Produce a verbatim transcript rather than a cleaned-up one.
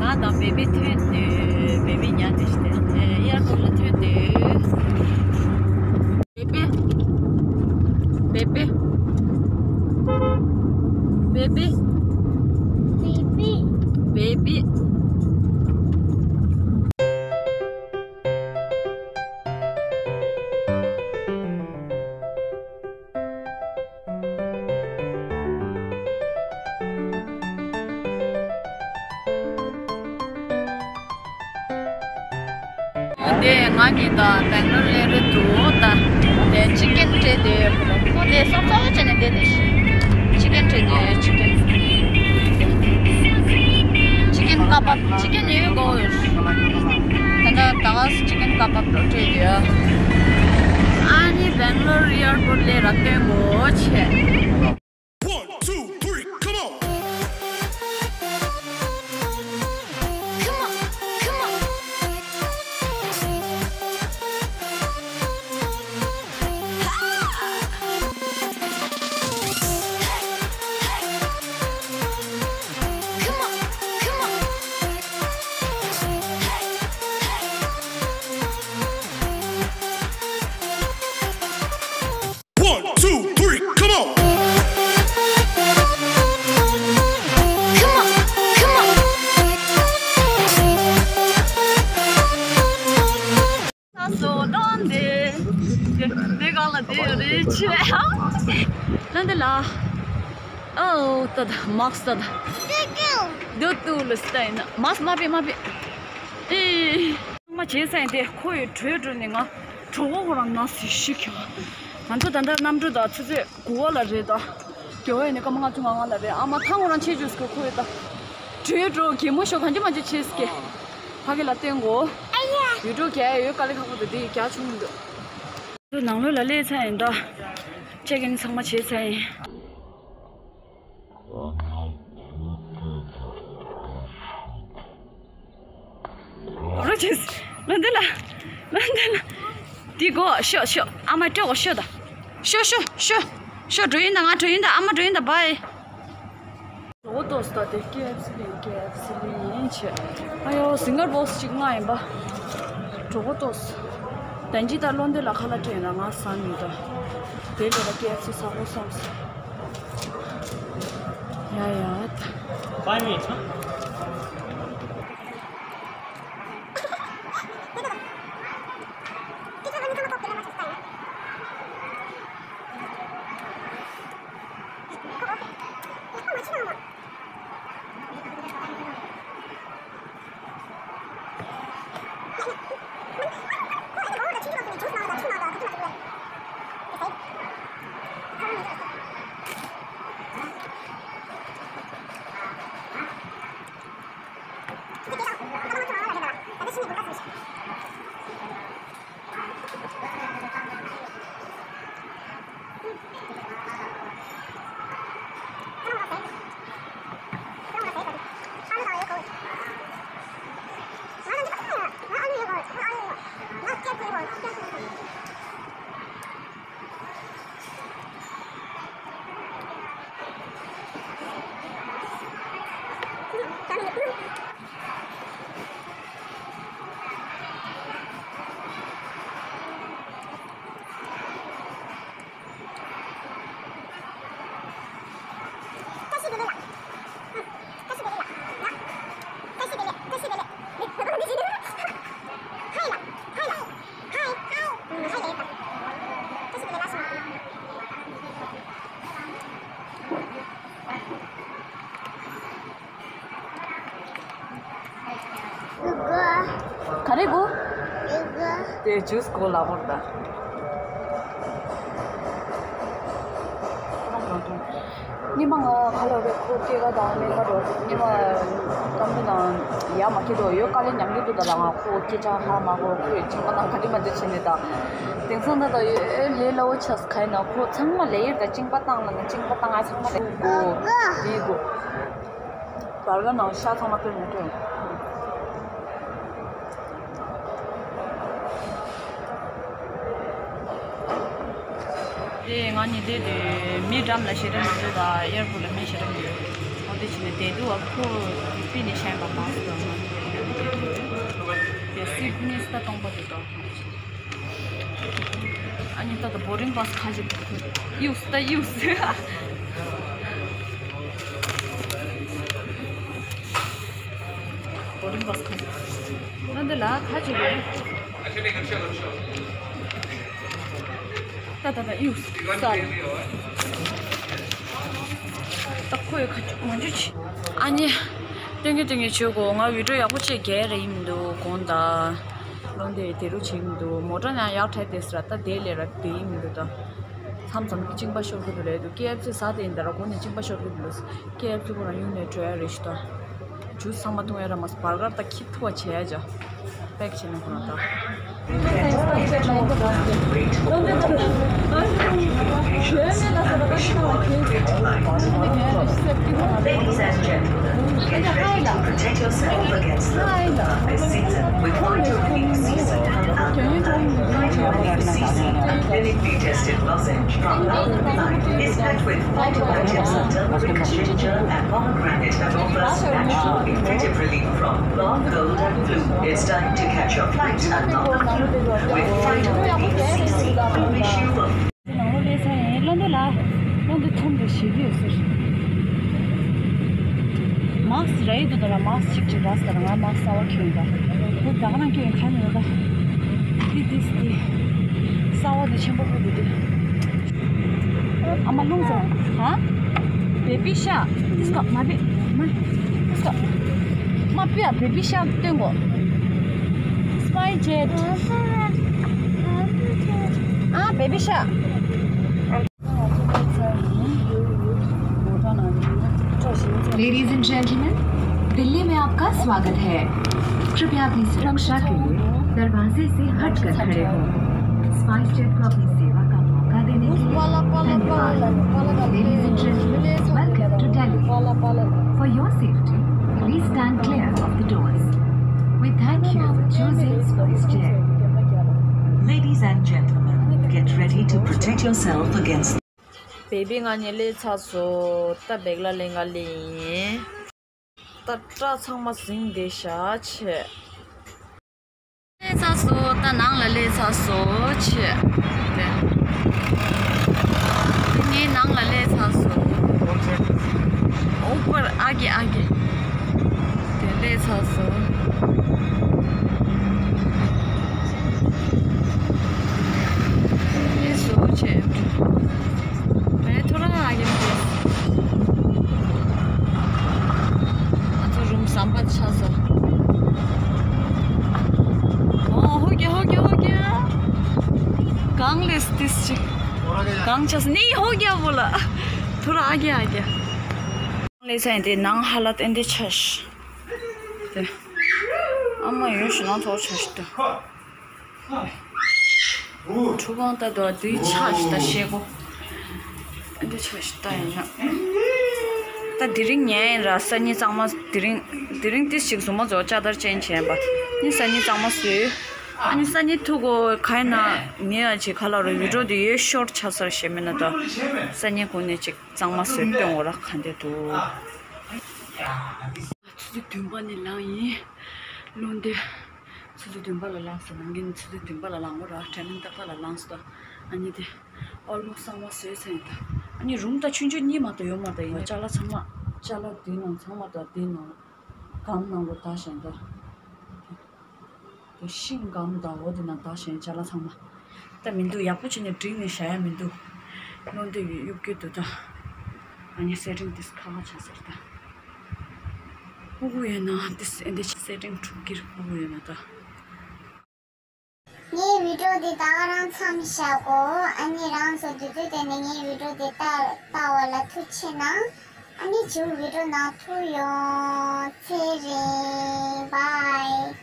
ང་དང་བེ་བི་ཐོན་དུས། བེ་བི་ཉལ་ཏེ་ཤི་ཏེ་ཨེ་ཨེར་པོར་ཊི་ལ་ཐོན་དུས། བེ་བི། བེ་བི། བེ་བི། བེ་བི། བེ་བི། དེ་ང་གཉིས་དང་སྦེང་ལོར་སླེབས་རེད་འདུག་ད་དེ་ཅི་ཀེན་སྤྲད་དེ། ཁོ་དེ་སོབ་སོབ་བྱས་ནས་བསྡད་དེ། ཅི་ཀེན་སྤྲད་དེ། ཅི་ཀེན། ཅི་ཀེན་ཀ་བབ། ཅི་ཀེན་ཡོད་གོ། ད་ད་ད་ག་ཅི་ཀེན་ཀ་བབ་འགྲོ་སྤྲད་དེ། ཨ་ནི་སྦེང་ལོར་ཨེར་པོར་ཊི་ལ་ར་སྟོན་དགོས་བྱས། One, two, three, come on! Come on, come on. Come on, come on. One, two, three, come on! Come on, come on. ས་སོ་ལོན་དེ། དེ་ག་ལ་དེ་རེད་ཆེ། ལོན་དེ་ལ། ཨོ་ད་ད་མཱག་སི་ད་ད། དེ་ཀེའོ། དུ་དུ་ལ་སི་ད་ཡིན་ན་མཱག་སི་མ་པི་མ་པི། ཨེ། ཚང་མ་བྱས་ཚར་ཡིན་ཏེ། ཁོ་ཡི་བྲོས་འགྲོ་ནས་ང་གྲོད་ཁོག་ཁོ་རང་ན་སི་ཤི་ཁྱོད། ང་ཚོ་ད་ལྟ་གནམ་གྲུ་དང་ཆུ་ཚོད་དགུ་པ་ལ་རེད་ད། རྒྱལ་བ་ཡིན་ནས་སྐར་མ་ལྔ་བཅུ་ང་ལྔ་ལ་རེད། ཨ་མ་ཐང་ཁོ་རང་ཆེ་ཆུ་སི་ཁོ་ཁོ་ཡི་ད། བྲོས་འགྲོ་གད་མོ་ཤོར་གང་ཅི་མ་ཅི་བྱེད་སི་ཀེ། ཕ་གི་ལ་བསྟན་གོ། ཡུ་ཊུབ་ག་ཡོད་དཀའ་ལས་ཁག་པོ་འདུག་དེ་ག་བྱུང་མི་འདུག་ནང་ལོགས་ལ་སླེབས་ཚར་ཡིན་ད། ཅེག་ཨིན་ཚང་མ་བྱས་ཚར་ཡིན། རོ་ཅེས། ལོན་དེ་ལ། ལོན་དེ་ལ། དེ་གོ་ཤོ་ཤོ། ཨ་མ་སྤྲོད་གོ་ཤོ་ད། ཤོ་ཤོ་ཤོ། ཤོ་འགྲོ་ཡིན་ད། ང་འགྲོ་ཡིན་ད། ཨ་མ་འགྲོ་ཡིན་ད། བཱའི། གྲོད་ཁོག་ལྟོགས་སོང་ད། དེ་ཀེ་ཨེཕ་སི་ལེན། ཀེ་ཨེཕ་སི་ལེན་ཡིན་བྱས། ཨ་ཡོ་ཟིང་གར་བོག་སི་གཅིག་མངགས་ཡིན་པ། གྲོད་ཁོག་ལྟོགས་སོང་། ད་ཅི་ད་ལོན་དེ་ལ་ཁ་ལག་སྤྲད་ཡིན་ན་ང་ཟ་མི་ད། དེ་ལས་ད་ཀེ་ཨེཕ་སི་ཟ་དགོས་བསམ་སོང་། ཡ་ཡ་ད། Five minutes, huh? ག་རེ་དགོས། དེ་ཇུས་དགོས་ལབ་པ་རེད་ད། ཉི་མ་ང་ག་ལ་རེད། ཁོ་སྐྱེས་སྐར་དང་གནས་སྐར་རོ། ཉི་མ་གཏམ་དཔེ་དང་ཡ་མ་སྐྱེས་དོ་ཡོད། དཀའ་ལས་མྱངས་ཀྱི་འདུག་ད་ལ་ང་ཁོ་སྐད་ཆ་ཧ་མ་གོ། ཁོས་བྱིས་པ་དང་ག་འདྲ་མ་འདྲ་བྱས་ནས་ད། དེང་སང་ད་ད་ཡོད་ལས་སླ་བོ་ཆགས་ག་ཡིན་ན། ཁོ་ཚང་མ་ལས་ཡིར་ད་གཅིན་པ་བཏང་ལ་ན་གཅིན་པ་བཏང་ང་ཚང་མ་ལས་གོ་དེ་གོ། བར་ག་ནང་ཤ་ཚང་མ་སྟོན་ནས་སྟོན། དེ་ང་གཉིས་དེ་དེ་མི་འགྲམ་ལ་ཞེ་དྲག་མི་འདུག་ད་ཨེར་པོར་ཊི་ལ་མི་ཞེ་དྲག་མི་འདུག་འོ་དེ་བྱས་ནས་དེ་དུས་བ་ཁོ་དེ་པི་ནས་ཤན་པ་མ་སུ་དང་ང་ ཨ་ནི་ད་སྟོང་པ་དེ་ཏོ། ཨ་ནི་ད་ད་བོ་རིང་བ་སི་ཁ་ཅིག་ཡུས་ད་ཡུས། བོ་རིང་བ་སི་ཁ་ཅིག་ན་འདི་ལ་ཁ་ཅིག་རེད། ད་ད་ད་ཡུས་ས་རེད། ད་ཁོའི་ཁ་ཅིག་མ་འཇུ་ཆི། ཨ་ནི། སྟོན་གྱི་སྟོན་གྱི་བྱོས་གོ། ང་བི་ཌིའོ་ཡག་པོ་བྱས་རྒྱལ་རེ་ཡིན་མི་འདུག་དགོངས་དག་བློ་འདས་དེ་རུ་བྱེད་མི་འདུག་མོ་ཊ་ནང་ཡག་ཁྲལ་དེ་ཟེར་ད་དེ་ལས་ར་དེ་ཡིན་མི་འདུག་ད་མཚམས་མཚམས་གཅིན་པ་ཤོར་གི་འདུག་ལས་འདུག་ཀེ་ཨེཕ་སི་ཟ་དེ་ཡིན་ད་ར་གོ་ནས་གཅིན་པ་ཤོར་གི་འདུག་ཀེ་ཨེཕ་སི་ཁོ་རང་ཡུལ་ནས་བྲོས་ཡ་རེད་ཤི་ད། ཇུས་ཚང་མ་འཐུང་ཡ་ར་མ་སི་བར་གར་ད་ཁྱི་ཐུ་བ་བྱས་ཡ་ཇ། པེག་བྱས་ནས་ཁོ་རང་ད། Ladies and gentlemen, get ready to protect yourself against the flu. This season, with Phyto Relief C C and Alpha Five, Phyto Relief C C and clinically tested lozenge from Alpha Five is packed with phytoactives of turmeric, ginger, and pomegranate have offers natural, effective relief from cough, cold, and flu. It's time to catch your flight and not the flu with Phyto Relief C C. Issue of དེ་ནང་ལོགས་སླེབས་ཚར་ཡིན། བློ་འདོད་ལ། བློ་འདོད་ཚོམ་རེ་ཞིག་ཡོད་ཟེར། མཱ་སི་རེད་འདུག་ད་ལ་མཱ་སི་གཅིག་ཅིག་རག་ཟེར། ང་མཱ་སི་གསར་པ་གྱོན་ཡོད་པ། ཁོ་ད་ག་རང་གྱོན་ཡོད་ག་ནས་ཡོད་ད། འདི་འདི་འདི། གསར་པ་འདི་ཆེན་པོ་ཁོ་འདི་འདི། ཨ་མ་རླུང་ཟེར། ཧ། བེ་བི་ཤ། འདི་སྐབས་མ་བེ། མ། འདི་སྐབས། མ་བེ་ཡ་བེ་བི་ཤ་སྟོན་གོ། Spy Jet. ཨ་བེ་བི་ཤ། Ladies and gentlemen, Delhi में आपका स्वागत है। कृपया अपनी सुरक्षा के लिए दरवाजे से हटकर खड़े हों। स्पाइसजेट को अपनी सेवा का मौका देने के लिए धन्यवाद। Ladies and gentlemen, welcome to Delhi. For your safety, please stand clear of the doors. We thank you for choosing SpiceJet. Ladies and gentlemen, get ready to protect yourself against བེ་བི་ང་གཉིས་སླེབས་ཚར་སོང་། ད་བེག་ལ་ལེན་ག་སླེབས་ཡིན། ད་སྐྲ་ཚང་མ་ཟིན་བསྡད་ཤག་ཆེ། སླེབས་ཚར་སོང་། ད་ནང་ལ་སླེབས་ཚར་སོང་ཆེ། དེ། ངའི་ནང་ལ་སླེབས་ཚར་སོང་། ཨོ་པར་ཨ་གི་ཨ་གི། དེ་སླེབས་ཚར་སོང་། སླེབས་སོང་ཆེ། ཨེ་ཐོ་རངས་ཨ་གི་མི་དེ། ང་ཚོ་རུམ་ཟམ་པ་ཆགས་སོང་། ཨོ་ཧོ་གི་ཧོ་གི་ཧོ་གི། གང་ལས་ཏིས་ཅིག་གང་ཆགས་ནི་ཧོ་གི་བོ་ལ། ཐོ་རངས་ཨ་གི་ཨ་གི། ལས་ཚན་དེ་ནང་ཧ་ལ་ཏན་ཏན་ཆགས་ཤི། དེ། ཨ་མ་ཡོད་ཤི་ནང་ཐོག་ཆགས་ཤི་ཏོ། ཁྲུ་གང་ལྟ་དུ་དུས་ཆགས་ཤི་ད་ཤེས་གོ། འདི་ཆགས་ཤི་ད་ཡིན་ན། ད་དེ་རིང་ཉལ་ཡིན་ར་སང་ཉིན་གཙང་མ་དེ་རིང་དེ་རིང་ཏིས་ཞིག་གཟུགས་མ་བཟོ་ལྕགས་དར་ཅན་བྱས་པ། ནི་སང་ཉིན་གཙང་མ་བཟོས། ཨ་ནི་སང་ཉིན་ཐུག་གོ་ག་ཡིན་ན་ངས་ཡ་ཅིག་ག་ལ་རོ་བི་ཌིའོ་དེ་ཡོད་ཤོར་ཆགས་ས་ར་ཞེས་མིན་ན་ད། སང་ཉིན་གུང་ནས་ཅིག་གཙང་མ་བཟོས་སྟོན་འོ་ར་ག་འདྲ་འདུག་ཆུ་ཚོད་བདུན་པ་ནས་ལངས་ཡིན། བློ་འདི། ཆུ་ཚོད་བདུན་པ་ལ་ལངས་སོང་། ནང་གི་ཆུ་ཚོད་བདུན་པ་ལ་ལངས་འོ་ར་ཊའི་མིང་ཏག་ཏག་ལ་ལངས་སོང་། ཨ་ནི་དེ། ཨོལ་མོ་སི་གཙང་མ་བཟོས་ཚར་ཡིན་ད། ཨ་ནི་རུམ་ད་ཆུང་ཆུང་གཉིས་མ་གཏོགས་ཡོད་མ་རེད་ད། ཡིན་ན་ཅ་ལག་ཚང་མ། ཅ་ལག་དེ་ནང་ཚང་མ་ད་དེ་ནང་། སྒམ་ནང་ལོགས་ད་བཞག་ཡིན་ད། དེ་ཤིང་སྒམ་དང་འོ་དེ་ནང་ད་བཞག་ཡིན་ཅ་ལག་ཚང་མ། ད་མི་འདུག་ཡག་པོ་བྱས་ནས་བསྒྲིགས་ནས་བཞག་ཡ་མི་འདུག་བློ་འདོད་ཡོད་གཡུག་རྒྱུ་འདུག་ད། ཨ་ནི་སེ་ཊིང་དེ་ཁག་ཁག་ཆགས་ཟེར་ད། ཕྲུ་གུ་ཡོད་ན་དེ་སེ་ཊིང་ཕྲུ་གུར་ཕྲུ་གུ་ཡོད་ན་ད། ངའི་བི་ཌིའོ་འདི་ད་ག་རང་མཚམས་བཞག་གོ། ཨ་ནི་རང་ཚོ་དུས་ཚོད་དེ་ནས་ངའི་བི་ཌིའོ་འདི་ལྟ་ལྟ་བ་ལ་ཐུགས་རྗེ་གནང་། ཨ་ནི་མཇུག་བི་ཌིའོ་ནང་ཐུག་ཡོང་། ཚེ་རིང་། བྷའི།